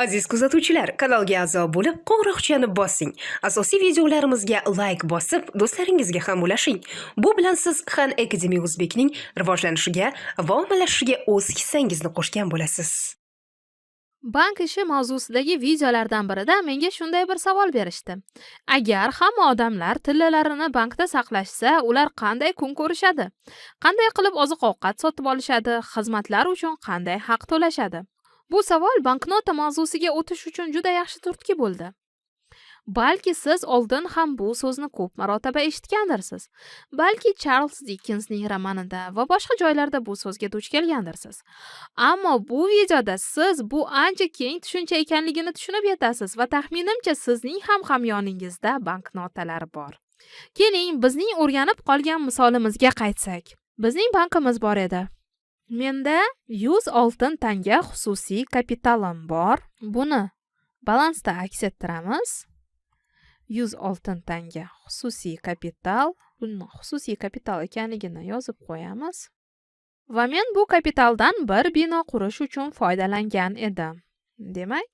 Aziz kuzatuvchilar, kanalga a'zo bo'lib, qo'ng'iroqchani bosing. Asosiy videolarimizga layk bosib, do'stlaringizga ham ulashing. Bu bilan siz Khan Academy Uzbekning rivojlanishiga va ommalashishiga o'z hissangizni qo'shgan bo'lasiz. Bank ishi mavzusidagi videolardan birida menga shunday bir savol berishdi. Agar hamma odamlar tillalarini bankda saqlashsa, ular qanday kun ko'rishadi? Qanday qilib oziq-ovqat sotib olishadi? Xizmatlar uchun qanday haq to'lashadi? Bu savol banknota mavzusiga o'tish uchun juda yaxshi turtki bo'ldi. Balki siz oldin ham bu so'zni ko'p marotaba eshitgandirsiz. Balki Charles Dickensning romanida va boshqa joylarda bu so'zga duch kelgandirsiz. Ammo bu videoda siz bu ancha keng tushuncha ekanligini tushunib yetasiz va taxminimcha, sizning ham hamyoningizda banknotalar bor. Keling, bizning o'rganib qolgan misolimizga qaytsak. Bizning bankimiz bor edi. Menda 100 oltin tanga xususiy kapitalim bor. Buni balansda aks ettiramiz. 100 oltin tanga xususiy kapital, buni xususiy kapital ekanligini yozib qo'yamiz. Va men bu kapitaldan bir bino qurish uchun foydalangan edim. Demak,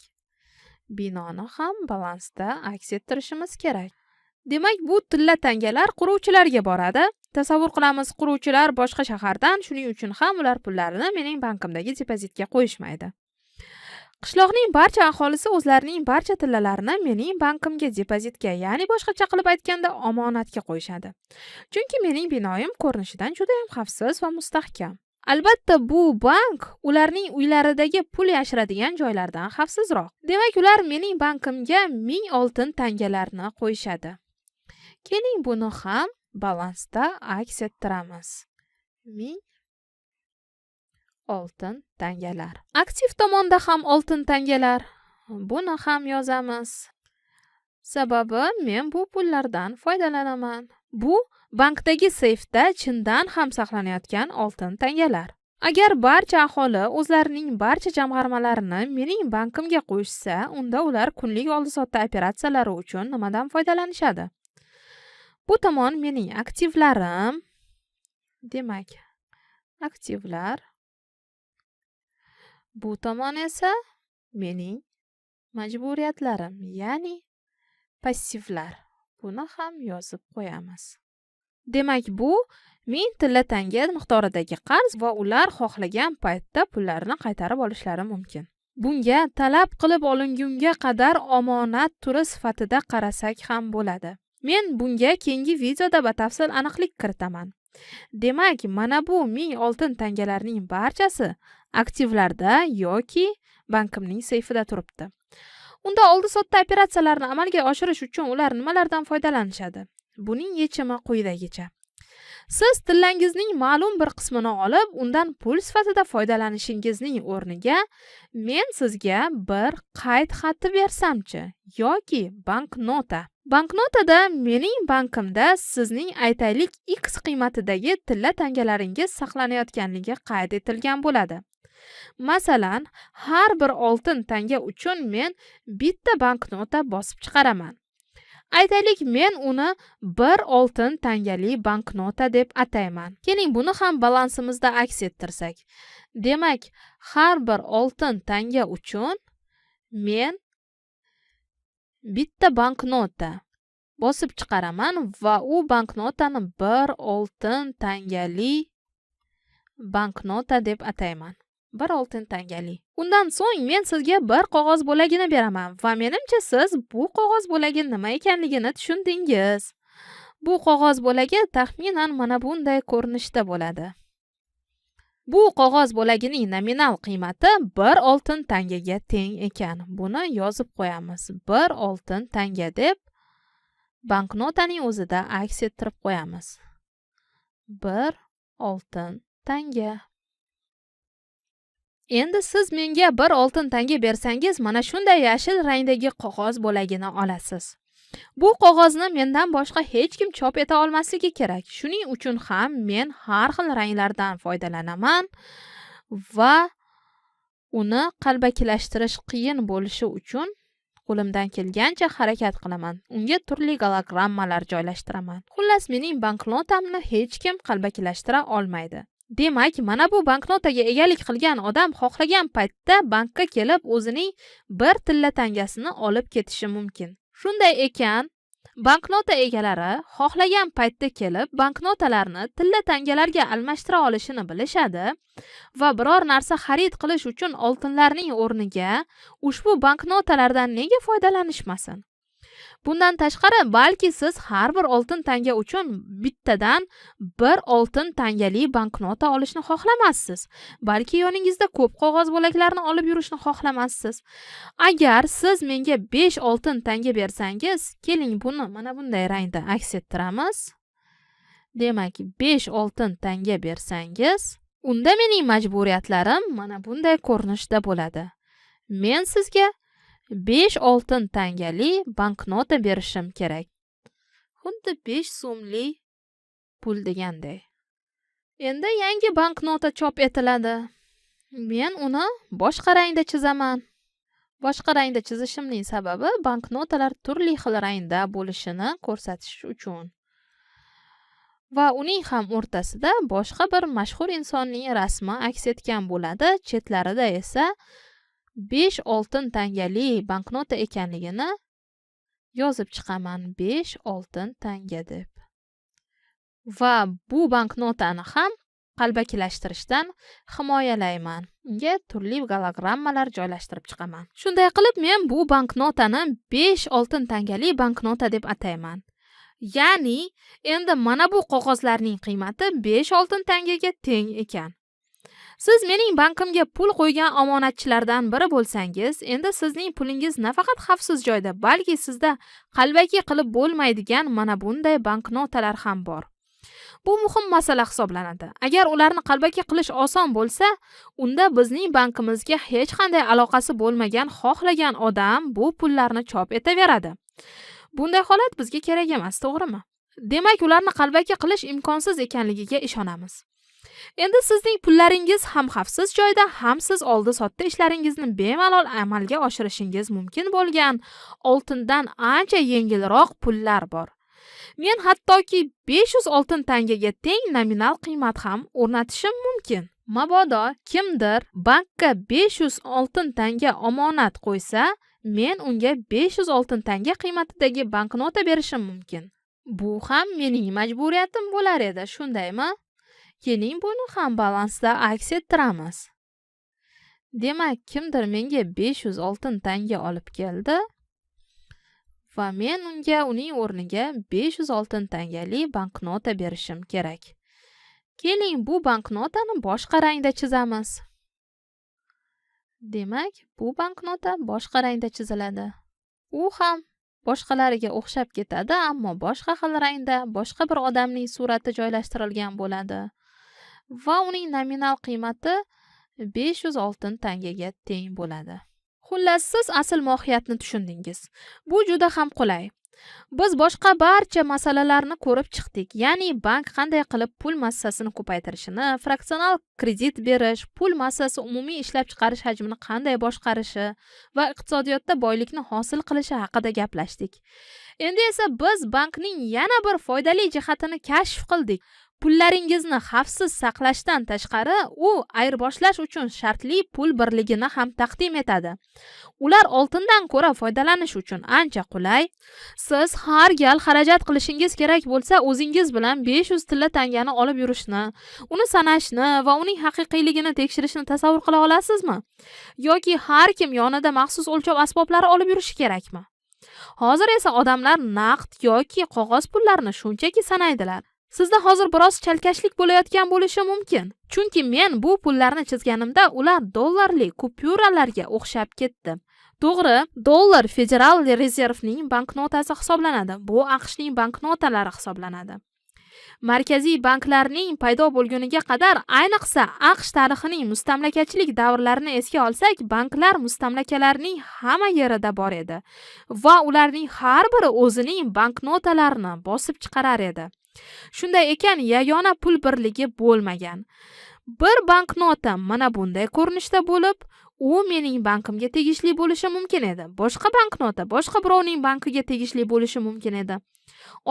binoni ham balansda aks ettirishimiz kerak. Demak, bu tilla tangalar quruvchilarga boradi. Tasavvur qilamiz, quruvchilar boshqa shahardan, shuning uchun ham ular pullarini mening bankimdagi depozitga qo'yishmaydi. Qishloqning barcha aholisi o'zlarining barcha tillalarini mening bankimga depozitga, ya'ni boshqacha qilib aytganda, omonatga qo'yishadi. Chunki mening binoyim ko'rinishidan juda ham xavfsiz va mustahkam. Albatta, bu bank ularning uylaridagi pul yashiradigan joylardan xavfsizroq. Demak, ular mening bankimga 1000 oltin tangalarni qo'yishadi. Keling, buni ham balansda aks ettiramiz. 1000 oltin tangalar. Aktiv tomonda ham oltin tangalar. Buni ham yozamiz. Sababi men bu pullardan foydalanaman. Bu bankdagi seyfda chindan ham saqlanayotgan oltin tangalar. Agar barcha aholi o'zlarining barcha jamg'armalarini mening bankimga qo'yishsa, unda ular kunlik oldi-sotdi operatsiyalari uchun nimadan foydalanishadi? Bu tomon mening aktivlarim. Demak, aktivlar. Bu tomon esa mening majburiyatlarim, ya'ni passivlar. Buni ham yozib qo'yamiz. Demak, bu 1000 tilla tanga miqdoridagi qarz va ular xohlagan paytda pullarni qaytarib olishlari mumkin. Bunga talab qilib olingunga qadar omonat turi sifatida qarasak ham bo'ladi. Men bunga keyingi videoda batafsil aniqlik kiritaman. Demak, mana bu 1000 oltin tangalarning barchasi aktivlarda yoki bankimning seyfida turibdi. Unda oldi-sotdi operatsiyalarni amalga oshirish uchun ular nimalardan foydalanishadi? Buning yechimi quyidagicha. Siz tillangizning ma'lum bir qismini olib, undan pul sifatida foydalanishingizning o'rniga men sizga bir qayd xati bersamchi yoki banknota. Banknotada mening bankimda sizning, aytaylik, X qiymatidagi tilla tangalaringiz saqlanayotganligi qayd etilgan bo'ladi. Masalan, har bir oltin tanga uchun men bitta banknota bosib chiqaraman. Aytaylik, men uni bir oltin tangali banknota deb atayman. Keling, buni ham balansimizda aks ettirsak. Demak, har bir oltin tanga uchun men bitta banknota bosib chiqaraman va u banknotani bir oltin tangali banknota deb atayman. Bir oltin tangali. Undan so'ng men sizga bir qog'oz bo'lagini beraman va menimcha, siz bu qog'oz bo'lagi nima ekanligini tushundingiz. Bu qog'oz bo'lagi taxminan mana bunday ko'rinishda bo'ladi. Bu qog'oz bo'lagining nominal qiymati bir oltin tangaga teng ekan. Buni yozib qo'yamiz. Bir oltin tanga deb banknotaning o'zida aks ettirib qo'yamiz. Bir oltin tanga. Endi siz menga bir oltin tanga bersangiz, mana shunday yashil rangdagi qog'oz bo'lagini olasiz. Bu qog'ozni mendan boshqa hech kim chop eta olmasligi kerak. Shuning uchun ham men har xil ranglardan foydalanaman va uni qalbakilashtirish qiyin bo'lishi uchun qo'limdan kelgancha harakat qilaman. Unga turli gologrammalar joylashtiraman. Xullas, mening banknotamni hech kim qalbakilashtira olmaydi. Demak, mana bu banknotaga egalik qilgan odam xohlagan paytda bankka kelib o'zining bir tilla tangasini olib ketishi mumkin. Shunday ekan, banknota egalari xohlagan paytda kelib banknotalarni tilla tangalarga almashtira olishini bilishadi va biror narsa xarid qilish uchun oltinlarning o'rniga ushbu banknotalardan nega foydalanishmasin? Bundan tashqari, balki siz har bir oltin tanga uchun bittadan bir oltin tangali banknota olishni xohlamassiz. Balki yoningizda ko'p qog'oz bo'laklarini olib yurishni xohlamassiz. Agar siz menga 5 oltin tanga bersangiz, keling buni mana bunday rangda aks ettiramiz. Demak, 5 oltin tanga bersangiz, unda mening majburiyatlarim mana bunday ko'rinishda bo'ladi. Men sizga 5 oltin tangali banknota berishim kerak. Xuddi 5 so'mlik pul deganday. Endi yangi banknota chop etiladi. Men uni boshqa rangda chizaman. Boshqa rangda chizishimning sababi banknotalar turli xil rangda bo'lishini ko'rsatish uchun. Va uning ham o'rtasida boshqa bir mashhur insonning rasmi aks etgan bo'ladi. Chetlarida esa 5 oltin tangali banknota ekanligini yozib chiqaman, 5 oltin tanga deb. Va bu banknotani ham qalbakilashtirishdan himoyalayman. Unga turli gologrammalar joylashtirib chiqaman. Shunday qilib men bu banknotani 5 oltin tangali banknota deb atayman. Ya'ni endi mana bu qog'ozlarning qiymati 5 oltin tangaga teng ekan. Siz mening bankimga pul qo'ygan omonatchilardan biri bo'lsangiz, endi sizning pulingiz nafaqat xavfsiz joyda, balki sizda qalbaki qilib bo'lmaydigan mana bunday banknotalar ham bor. Bu muhim masala hisoblanadi. Agar ularni qalbaki qilish oson bo'lsa, unda bizning bankimizga hech qanday aloqasi bo'lmagan xohlagan odam bu pullarni chop etaveradi. Bunday holat bizga kerak emas, to'g'rimi? Demak, ularni qalbaki qilish imkonsiz ekanligiga ishonamiz. Endi sizning pullaringiz ham xavfsiz joyda, ham siz oldi-sotdi ishlaringizni bemalol amalga oshirishingiz mumkin bo'lgan oltindan ancha yengilroq pullar bor. Men hattoki 500 oltin tangaga teng nominal qiymat ham o'rnatishim mumkin. Mabodo kimdir bankka 500 oltin tanga omonat qo'ysa, men unga 500 oltin tanga qiymatidagi banknota berishim mumkin. Bu ham mening majburiyatim bo'lar edi, shundaymi? Keling buni ham balansda aks ettiramiz. Demak, kimdir menga 500 oltin tanga olib keldi va men unga uning o'rniga 500 oltin tangali banknota berishim kerak. Keling bu banknotani boshqa rangda chizamiz. Demak, bu banknota boshqa rangda chiziladi. U ham boshqalariga o'xshab ketadi, ammo boshqa xil rangda, boshqa bir odamning surati joylashtirilgan bo'ladi. Va uning nominal qiymati 500 oltin tangaga teng bo'ladi. Xullas, siz asl mohiyatni tushundingiz. Bu juda ham qulay. Biz boshqa barcha masalalarni ko'rib chiqdik. Ya'ni bank qanday qilib pul massasini ko'paytirishini, fraksional kredit berish, pul massasi umumiy ishlab chiqarish hajmini qanday boshqarishi va iqtisodiyotda boylikni hosil qilishi haqida gaplashdik. Endi esa biz bankning yana bir foydali jihatini kashf qildik. Pullaringizni xavfsiz saqlashdan tashqari, u ayirboshlash uchun shartli pul birligini ham taqdim etadi. Ular oltindan ko'ra foydalanish uchun ancha qulay. Siz har gal xarajat qilishingiz kerak bo'lsa, o'zingiz bilan 500 tilla tangani olib yurishni, uni sanashni va uning haqiqiyligini tekshirishni tasavvur qila olasizmi? Yoki har kim yonida maxsus o'lchov asboblari olib yurishi kerakmi? Hozir esa odamlar naqd yoki qog'oz pullarni shunchaki sanaydilar. Sizda hozir biroz chalkashlik bo'layotgan bo'lishi mumkin. Chunki men bu pullarni chizganimda ular dollarli kupyuralarga o'xshab ketdi. To'g'ri, dollar Federal rezervning banknotasi hisoblanadi. Bu AQShning banknotalari hisoblanadi. Markaziy banklarning paydo bo'lguniga qadar, ayniqsa AQSh tarixining mustamlakachilik davrlarini esga olsak, banklar mustamlakalarning hamma yerida bor edi va ularning har biri o'zining banknotalarini bosib chiqarar edi. Shunday ekan, yagona pul birligi bo'lmagan. Bir banknota mana bunday ko'rinishda bo'lib, u mening bankimga tegishli bo'lishi mumkin edi. Boshqa banknota boshqa birovning bankiga tegishli bo'lishi mumkin edi.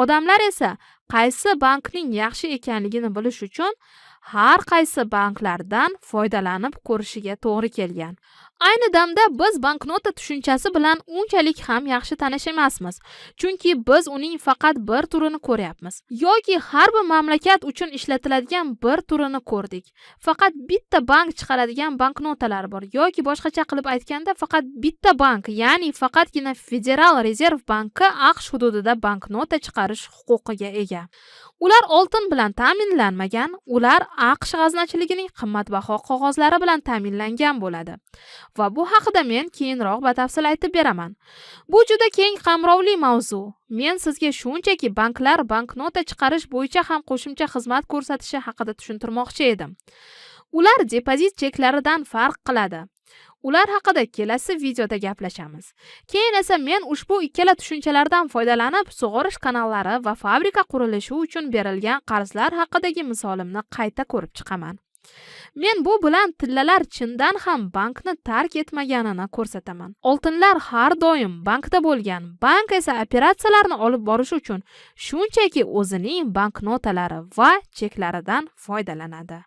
Odamlar esa qaysi bankning yaxshi ekanligini bilish uchun Har qaysi banklardan foydalanib ko'rishiga to'g'ri kelgan. Ayni damda biz banknota tushunchasi bilan unchalik ham yaxshi tanish emasmiz, chunki biz uning faqat bir turini ko'ryapmiz yoki har bir mamlakat uchun ishlatiladigan bir turini ko'rdik. Faqat bitta bank chiqaradigan banknotalar bor yoki boshqacha qilib aytganda, faqat bitta bank, ya'ni faqatgina Federal rezerv banki AQSh hududida banknota chiqarish huquqiga ega. Ular oltin bilan ta'minlanmagan, ular AQSh g'aznachiligining qimmatbaho qog'ozlari bilan ta'minlangan bo'ladi. Va bu haqida men keyinroq batafsil aytib beraman. Bu juda keng qamrovli mavzu. Men sizga shunchaki banklar banknota chiqarish bo'yicha ham qo'shimcha xizmat ko'rsatishi haqida tushuntirmoqchi edim. Ular depozit cheklaridan farq qiladi. Ular haqida kelasi videoda gaplashamiz. Keyin esa men ushbu ikkala tushunchalardan foydalanib, sug'orish kanallari va fabrika qurilishi uchun berilgan qarzlar haqidagi misolimni qayta ko'rib chiqaman. Men bu bilan tillalar chindan ham bankni tark etmaganini ko'rsataman. Oltinlar har doim bankda bo'lgan. Bank esa operatsiyalarni olib borish uchun shunchaki o'zining banknotalari va cheklaridan foydalanadi.